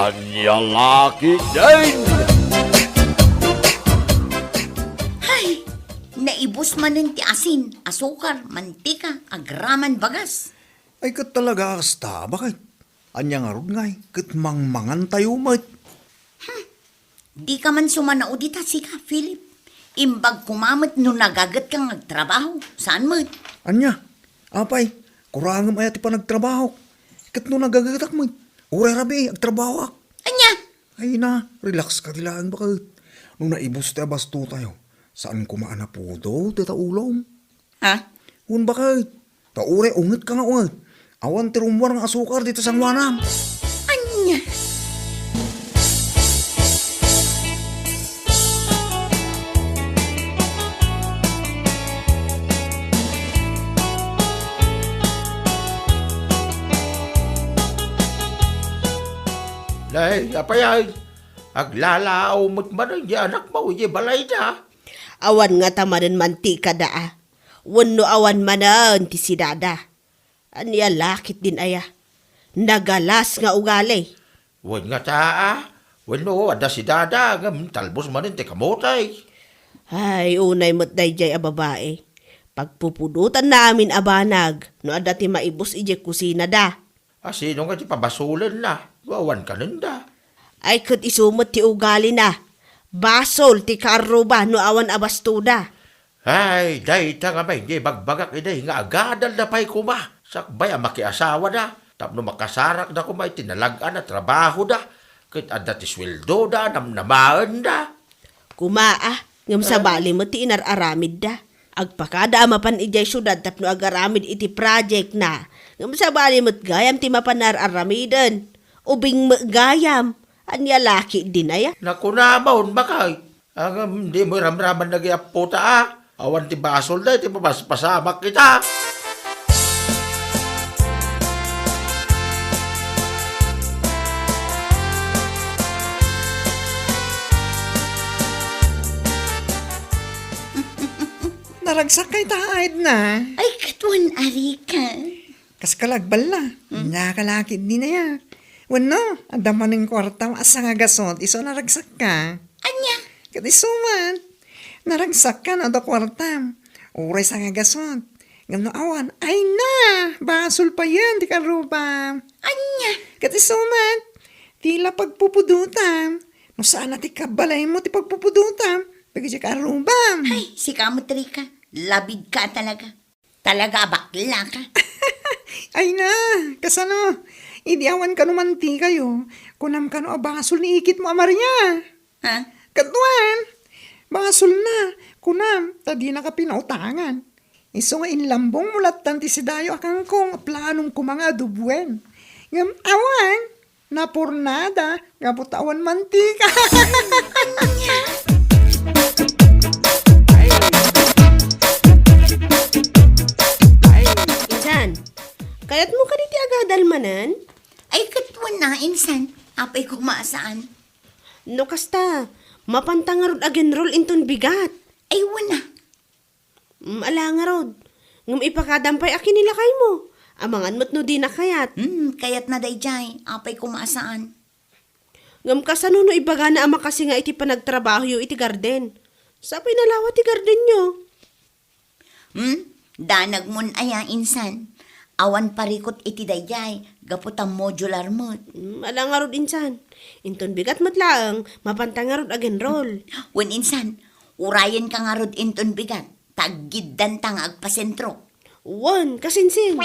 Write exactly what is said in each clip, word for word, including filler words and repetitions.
Ania la ketdin? Hay! Naibus manen ti asin, asukar, mantika, agraman bagas. Ay, ket talaga a kasta, baket? Ania ngarud ngay, ket mangmangantayo met? Dika man sumanao dita, sika, Philip. Imbag koma met no nagagetka nga agtrabaho. Saan met? Ania? Apay, kurangem aya ti panagtrabahok? Ket no nagagetak met, uray rabii, agtrabahoak. Ania? Ay na, relax ka ti laeng, baket. No naibus ti abastotayo, saan koma a napudo ti taulom? Ha? Wen, baket. Ta uray ungetka nga unget, awan ti rummuar nga asukar dita sangoanam. Ania? Nay, apay ay, aglalaaw met manen di anakmo idiay balayda. Awan ngata manen mantikada a. Wenno awan manen ti sidada. Ania la ketdin aya? Nagalas nga ugali. Wen ngata a, wenno adda sidada ngem talbos manen ti kamote. Ay, unay met daydiay a babai. Pagpupudotanna amin a banag no adda ti maibus idiay kusinada. A, sino nga ti pabasolenna no awan kanenda? Ay, ket isu met ti ugalina. Basol ti kaarruba no awan a bastoda. Ay, dayta ngamin nga ibagbagak idi nga agadalda pay koma sakbay a makiasawada tapno makasarakda koma iti nalag-an a trabahoda ket adda ti sueldoda a namnamaenda. Koma a, ngem sabali met ti inar-aramidda. Agpakada a mapan idiay siudad tapno agaramid iti project na. Ngem sabali met gayam ti mapan ar-aramiden. Ubing met gayam. Ania la ketdin aya? Nakunamon, baket. Ngem dimo iramraman dagiti appota a. Awan ti basolda iti mapaspasamak ita. Naragsak kay ta aydna. Ay, ket wen, arika. Kas ka la agballa. Hmm? Ania ka la ketdin aya? Wenno, adda manen kuartam a sangagasut, isu a naragsakka. Ania? Ket isu met, naragsakka no adda kuartam. Uray sangagasut. Ngem no awan, ay na, basol payen ti karrubam. Ania? Ket isu met, ti la pagpupudotam. No saan a ti kabalaymo ti pagpupudotam, dagiti karrubam. Ay, sika met, Rica. Labidka talaga. Talaga a baklaka. Ay na, kasano? Idi awan kano mantikayo, kunam kano a basol ni ikitmo a Maria. Ha? Ket wen, basolna, kunam, ta dinaka pinautangan. Isu nga inlambongmo lattan ti sidayo a kangkong a planom koma nga adubuen. Ngem awan, napurnada, gapu ta awan mantika. Insan, kayatmo kadi ti agadal manen? Ay, ket wen a, insan. Apay koma a saan? No kasta, mapanta ngarud agenrol inton bigat. Ay, wen a. Mm, ala ngarud. Ngem ipakadam pay a kinilakaymo. Amangan met no dina kayat. Hmm, kayatna daydiay. Apay koma a saan? Ngem kasano no ibagana a makasinga iti panagtrabahoyo iti garden? Sapay nalawa ti gardenyo. Hmm? Danagmon aya, insan? Awan parikut iti daydiay, gapu ta modular met. Hmm, ala ngarud, insan. Inton bigat met laeng, mapanta ngarud agenrol. Wen, insan, urayenka ngarud inton bigat. Taggiddanta nga agpasentro. Wen, kasinsin.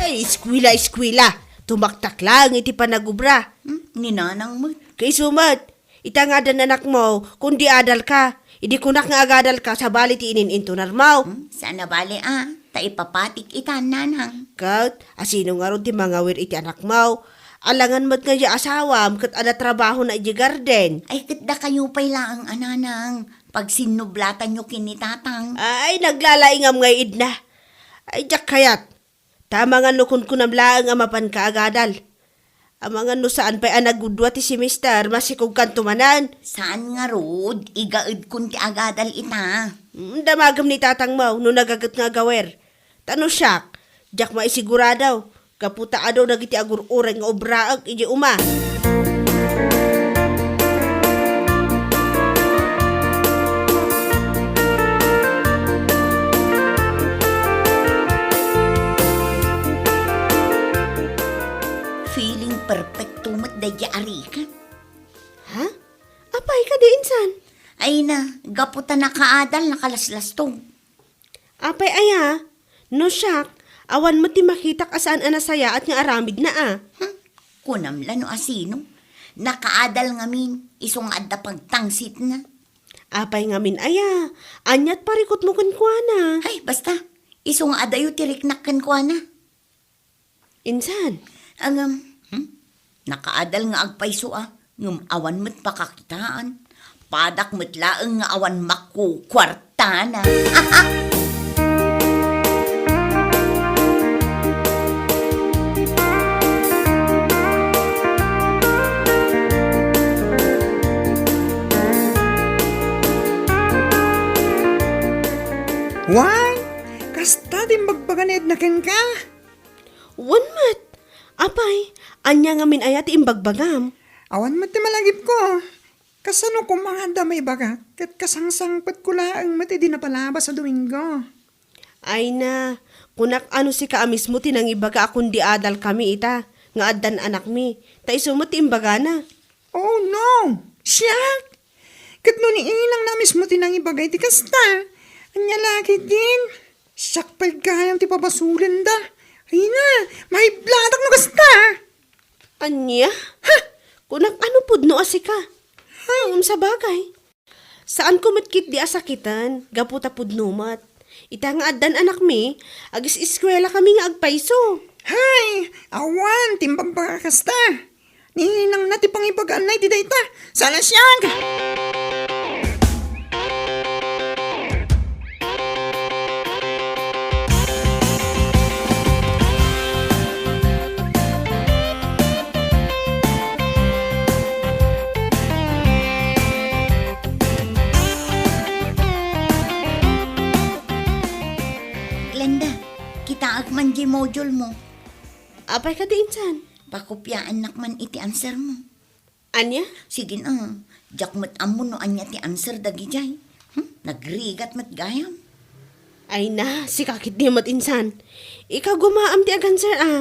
Ay, eskwela, eskwela. Tumaktak laeng iti panagubra. Hmm, ni nanang met. Kaisu met, ita nga addan anakmo, kundi adalka. Idi kunak nga agadalka, sabali ti inin-intunarmo. Hmm, saan a bale a, ta ipapatik ita, nanang. Ket, asino ngarud ti mangawir iti anakmo? Alangan met nga di asawam ket adda trabahona idiay garden. Ay, ket dakayo pay laeng a nanang, pagsinnublatanyo ken ni tatang. Ay, naglalaingam ngay idna. Ay, diak kayat. Ta amangan no kunkunam laeng a mapanka agadal. Amangan no saan pay a nagudua ti semester, masikogkanto manen. Saan ngarud, igaedkon ti agadal ita. Mm, damagem ni tatangmo no nagaget nga agawer. Ta no siak, diak maisigurado, gapu ta adu dagiti agur-uray nga obraek idiay uma. Feeling perfecto met daydi a rigat. Ha? Apay kadi insan? Ay na, gapu ta nakaadal, nakalaslastog. Apay aya? No siak, awan met ti makitak a saan a nasayaat nga aramidna a. Hmm? Kunam la no asino? Nakaadal ngamin, isu nga adda pagtangsitna. Apay ngamin aya? Aniat parikutmo kenkuana? Ay, basta. Isu nga adayo ti riknak kenkuana. Insan? Ngem, hmm? Nakaadal nga agpayso a, ngem awan met pakakitaan. Padak met laeng nga awan makukuartana. Wan, kasta ti imbagbaga ni Edna kenka? Wen met. Apay, ania ngamin aya ti imbagbagam? Awan met ti malagipko. Kasano koma nga adda maibaga? Ket kasangsangpetko laeng met idi napalabas a Domingo. Ay na, kunak a no sika a mismo ti nangibaga a kundi adalkami ita, nga addan anakmi. Ta isu met ti imbagana. Oh no! Siak? Ket no ni inangna mismo ti nangibaga iti kasta, ania la ketdin? Siak pay gayam ti pabasolenda. Ay na, maibladak no kasta. Ania? Ha? Kunak a no pudno a sika. Ha? Ngem sabagay. Saanko met ketdi a sakiten, gapu ta pudno met. Ita nga addan anakmi, agis-eskuelakami nga agpayso. Hay, awan ti imbagbaga kasta. Ni inangna ti pangibagaanna iti dayta. Saan a siak? Glenda, kitaek man diay module mo. Apay kadi insan? Pakopiaannak man iti answer mo. Ania? Sige na, diak met ammo no ania ti answer dagidiay. Hmm? Nagrigat met gayam. Ay na, sika ketdi met insan. Ikaw gumaam ti aganswer a.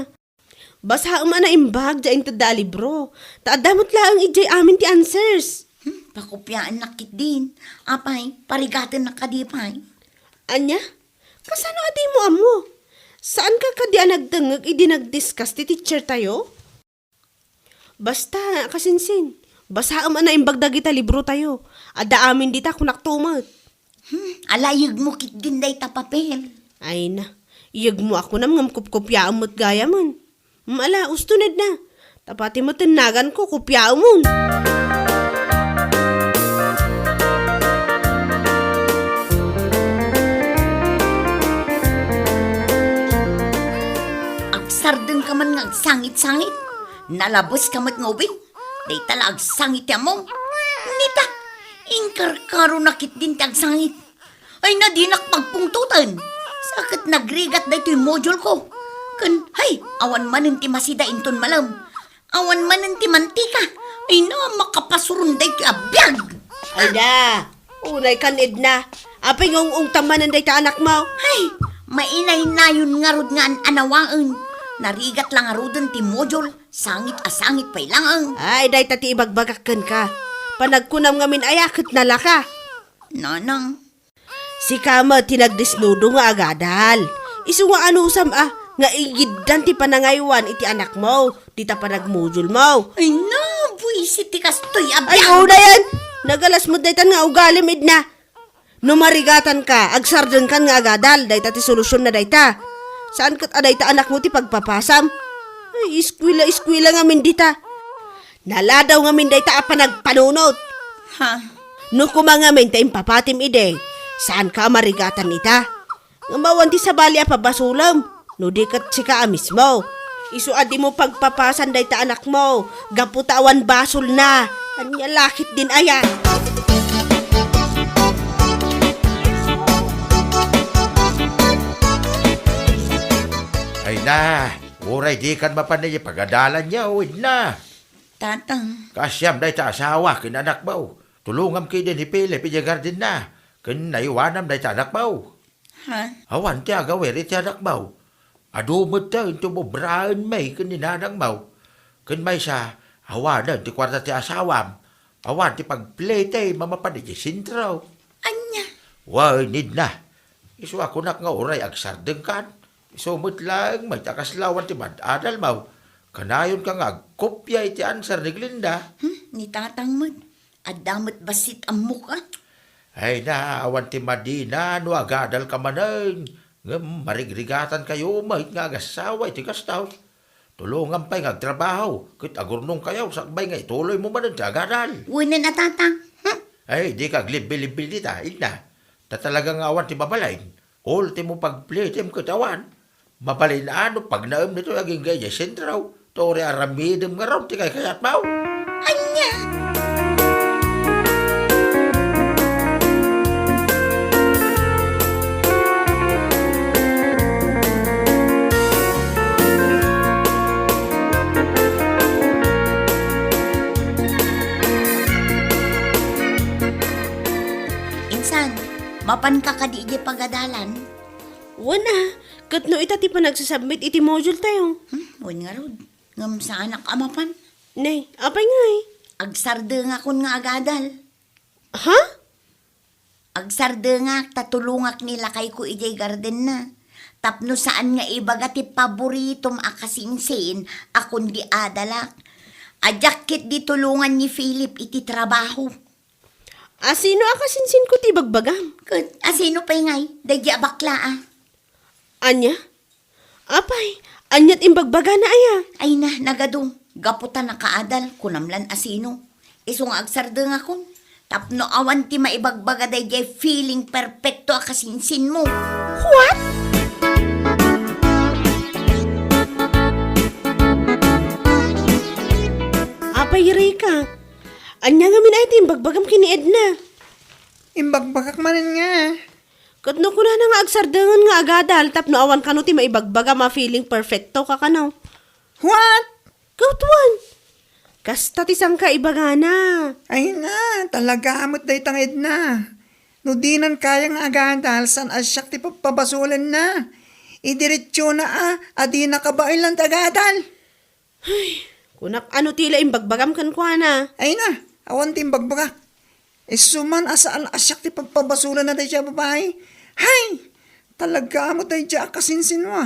Basaem a naimbag diay intedda a libro. Ta adda met laeng idiay amin ti answers. Hmm, pakopiaannak ketdin. Apay, parigatennak kadi pay? Ania? Kasano a dimo ammo? Saanka kadi a nagdengngeg idi nagdiscuss ti teacher tayo? Basta, kasinsin, basaem a naimbag dagita librotayo. Adda amin dita, kunakto met. Hmm, ala, iyegmo ketdin dayta papel. Ay na, iyegmo a kunam ngem kopkopiaem met gayamen. Hmm, ala, usto, Edna. Tapati met ti naganko, kopiaemon. Agsardengka man nga agsangit-sangit. Nalabeska met nga ubing. Dayta la agsangit ti ammom. Nita, inkarkarona ketdin ti agsangit. Ay na, dinak pagpungtoten. Sa ket nagrigat daytoy module ko. Ken, hay, awan manen ti masida inton malem. Awan manen ti mantika. Ay na, makapasuron daytoy a biag. Ay na, unay kan Edna. Apay nga ung-ungtam manen dayta anakmo? Hay, mainaynayon ngarud nga an-anawaen. Narigat la ngaruden ti module, sangit a sangit pay laeng. Ay, dayta ti ibagbagak kenka. Panagkunam ngamin aya ket nalaka. Nanang, sika met ti nagdesnudo nga agadal. Isu nga anusam a, nga igiddan ti panangaywan iti anakmo, dita panagmodule mo. Ay na, buisit ti kastoy a biag. Ay, unayen! Nagalas met daytan nga ugalim, Edna. No marigatanka, agsardengkan nga agadal, dayta ti solusionna dayta. Saan ket a dayta anakmo ti pagpapasam? Ay, eskuela, eskuela ngamin dita. Naladaw ngamin dayta a panagpanunot. Ha? No koma ngamin ta impapatim idi, saanka a marigatan ita. Ngem awan ti sabali a pabasolem, no di ket sika a mismo. Isu a dimo pagpapasan dayta anakmo, gapu ta awan basolna. Ania la ketdin aya? Ta, uray dikan mapan idiay pagadalanyo, Edna. Tatang. Kaasiam dayta asawa ken anakmo. Tulongam ketdin ni Philip idiay gardenna. Ken naiwanam dayta anakmo. Ha? Awan ti agawir iti anakmo. Adu met ti tumobraen mi ken ni nanangmo. Ken maysa, awanen ti kuarta ti asawam. Awan ti pagplete mamapan idiay sentro. Ania? Wen, Edna. Isu a kunak nga uray agsardengkan. Isu met laeng met a kasla awan ti mad-adalmo. Kanayonka nga agkopia iti answer ni Glenda. Hmm, ni Tatang met. Adda met bassit ammok, a. Ay na, awan ti madina no agadalka manen. Ngem marigrigatankayo met nga agassawa iti gastos. Tulongam pay nga agtrabaho, ket agurnongkayo sakbay nga ituloymo manen ti agadal. Wen a, Tatang. Hmm. Ay, dika aglibbilibbil dita, Edna. Ta talaga nga awan ti mabalin. Ultimo pagplitem ket awan. Mabalin a no pagnaem ditoy agingga idiay sentro, ta uray aramidem ngarud ti kaykayatmo. Ania? Insan, mapanka kadi idiay pagadalan? Wen a, ket no ita ti panagsasubmit iti module tayo. Hmm, wen ngarud. Ngem saanak a mapan. Nay, apay ngay? Agsardengakon nga agadal. Ha? Agsardengak ta tulongak ni lakayko idiay gardenna. Tapno saan nga ibaga ti paboritom a kasinsin a kundi adalak. A diak ketdi tulongan ni Philip iti trabaho. Asino a kasinsinko ti ibagbagam? Ket asino pay ngay? Daydi a bakla a. Ania? Apay, aniat imbagbagana aya? Ay na, nagadu. Gapu ta nakaadal, kunam lan asino. Isu nga agsardengakon. Tapno awan ti maibagbaga daydiay feeling perfecto a kasinsinmo. What? Apay, Rica, ania ngamin ay ti imbagbagam ken ni Edna? Imbagbagak manen nga. Ket no kunana nga agserdengen nga agadal tapno awan kano ti maibagbagam a feeling perfecto ka kano. What? Kautuan! Kasta ti sangkaibagana. Ay na, talaga met dayta nga Edna. No dinan kaya nga agadal, saan a siak ti pabpabasolenna. Idiretsona a, a dina kabaelan ti agadal. Ay, kunak ano ti la imbagbagam kenkuana. Ay na, awan ti imbagbagak. Isu man a saan a siak ti pabpabasolenna daydiay a babai. Hay! Talaga met daydiay a kasinsinmo a.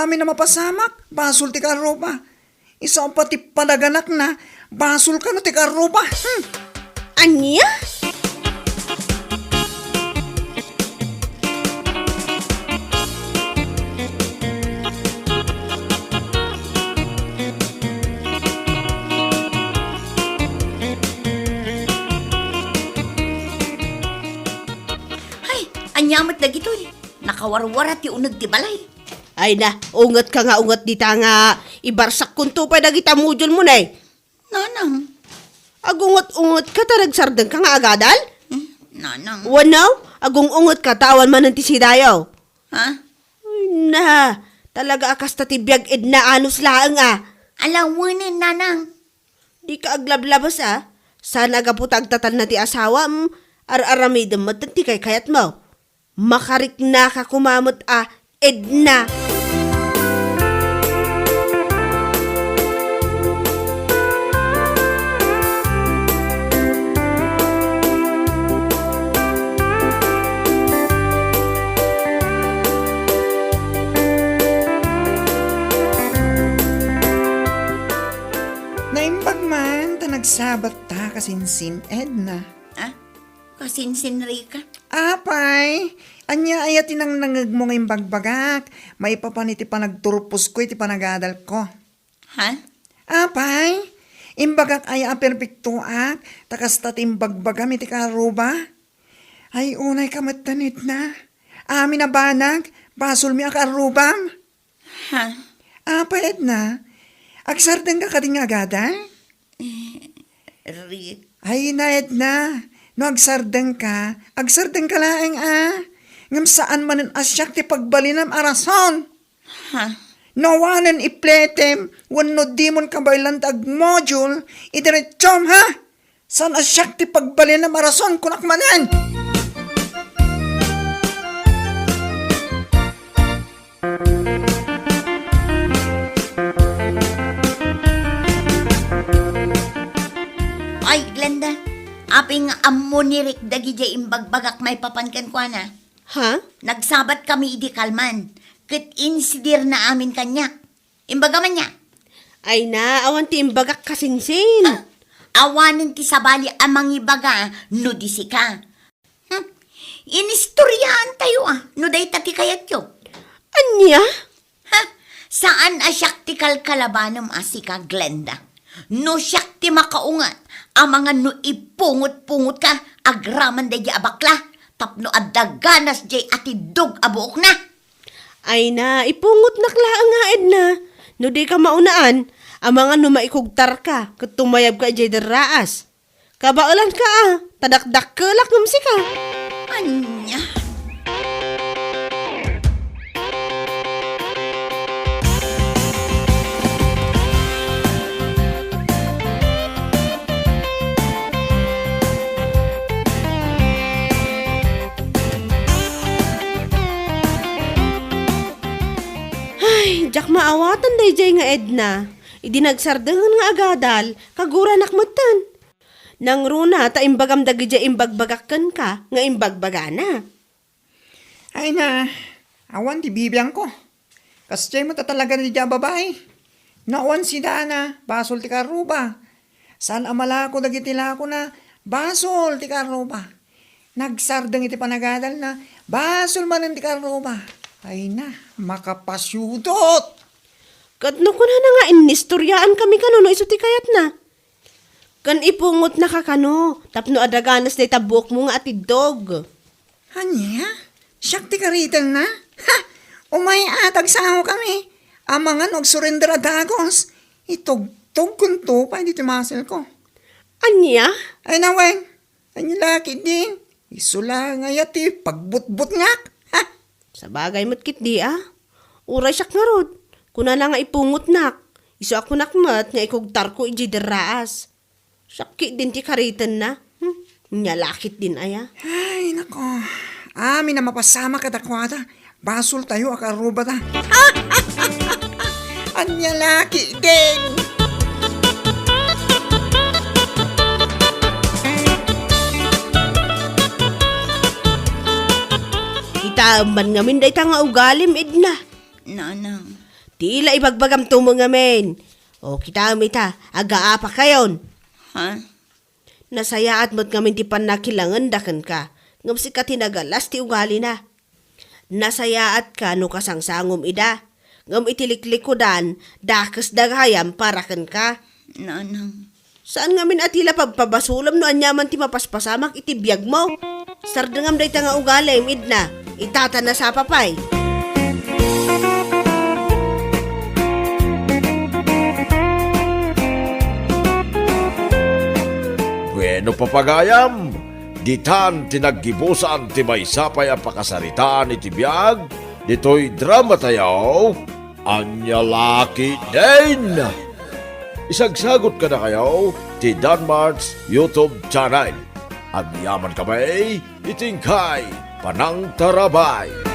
Amin a mapasamak, basol ti karruba. Isu a pati panaganakna, basol kano ti karruba. Hmm. Ania? Ay, ania met dagitoy? Nakawarwara ti uneg ti balay. Ay na, ungetka nga unget dita nga ibarsakkonto pay dagita module mo, nay. Nanang. Agunget-ungetka ta nagsardengka nga agadal? Hmm, nanang. Wenno, agung-ungetka ta awan manen ti sidayo. Ha? Ay na, talaga a kasta ti biag Edna, anus laeng a. Ala, wenen, nanang. Dika aglablabas a. Saan a gapu ta agtatanna ti asawam, ar-aramidem met ti kaykayatmo. Makariknaka koma met a, Edna. Naimbag man ta nagsabatta kasinsin, Edna. Ah? Kasinsin, Rica? Apay, ania aya ti nangnangegmo nga imbagbagak maipapan iti panagturposko iti panagadalko? Ha? Apay, imbagak aya a perpektoak, ta kasta ti imbagbagam iti karruba? Ay, unay ka met, Edna. Amin a banag, basolmi a karrubam. Ha? Apay, Edna, agsardengka kadi nga agadal? Eh, Rick. Ay na, Edna, no agsardengka, agsardengka laeng a. Ngem saan manen a siak ti pagbalinam a rason. Ha? No awanen ipletem wenno dimon kabaelan ti agmodule, idiretsom, ha? Saan a siak ti pagbalinam a rason, kunak manen! Ay, Glenda, apay nga ammo ni Rick dagidiay imbagbagak maipapan kenkuana? Ha? Nagsabat kami idi kalman, ket insidirna amin kaniak. Imbaga man niya. Ay na, awan ti imbagak kasinsin. Ah, awanen ti sabali a mangibaga no di sika. Hmm. Inistoryaantayo a no dayta ti kayatyo. Ania? Ha? Saan a siak ti kalkalabanem a sika, Glenda. No siak ti makaungat, amangan no ipungot-pungotka agraman daydiay a bakla, tapno adda ganas diay atiddog a buokna. Ay na, ipungotnak laeng nga, Edna. No dika maunaan, amangan no maikugtarka ket tumayabka idiay derraas. Kabaelanka a, ta dakdakkelak ngem sika. Ania? Ay, diak maawatan daydiay nga Edna. Idi nagsardengen nga agadal, kaguranak metten. Nangruna ta imbagam dagidiay imbagbagak kenka nga imbagbagana. Ay na, awan ti bibiangko. Kasdiay met a talaga daydiay a babai. No awan sidana, basol ti karruba. Saan a malako dagiti lakona, basol ti karruba. Nagsardeng iti panagadalna, basol manen ti karruba. Ay na, makapasiudot! Ket no kunana nga innistoryaanka mi kano no isu ti kayatna? Ken ipungotnaka kano tapno adda ganas dayta buokmo nga atiddog. Ania? Siak ti karitenna? Ha! Umay a, tagsangokami. Amangan no agsurrender a dagus, itugtogkonto pay ditoy muscle-ko. Ania? Ay na wen, ania la ketdin? Isu la nga aya ti pagbutbutngak. Ha! Sabagay met ketdi a. Uray siak ngarud, kunana nga ipungotnak. Isu a kunak met nga ikugtarko idiay derraas. Siak ketdin ti karitenna. Hmm, ania la ketdin aya? Ay, nako. Amin a mapasamak kadakuada. Basoltayo a karrubata. Ania la ketdin? Kitaem man ngamin dayta nga ugalim, Edna. Nanang. Ti la ibagbagam tumo ngamin. O, kitaem ita, agaapakayon. Ha? Nasayaat met ngamin ti pannakilangenda kenka, ngem sika ti nagalas ti ugalina. Nasayaatka no kasangsangom ida, ngem iti liklikudan, dakesda gayam para kenka. Nanang. Saan ngamin a ti la pagpabasolem no aniaman ti mapaspasamak iti biagmo. Sardengam dayta nga ugalim, Edna. Ita ta nasapa pay. Bueno, papagayam, ditan ti naggibusan ti maysa pay a pakasaritaan iti biag ditoy dramatayo. Ania la ketdin? Isagsagot kadakayo ti Danmart's YouTube channel. Agyamankami iti inkay panangtarabay.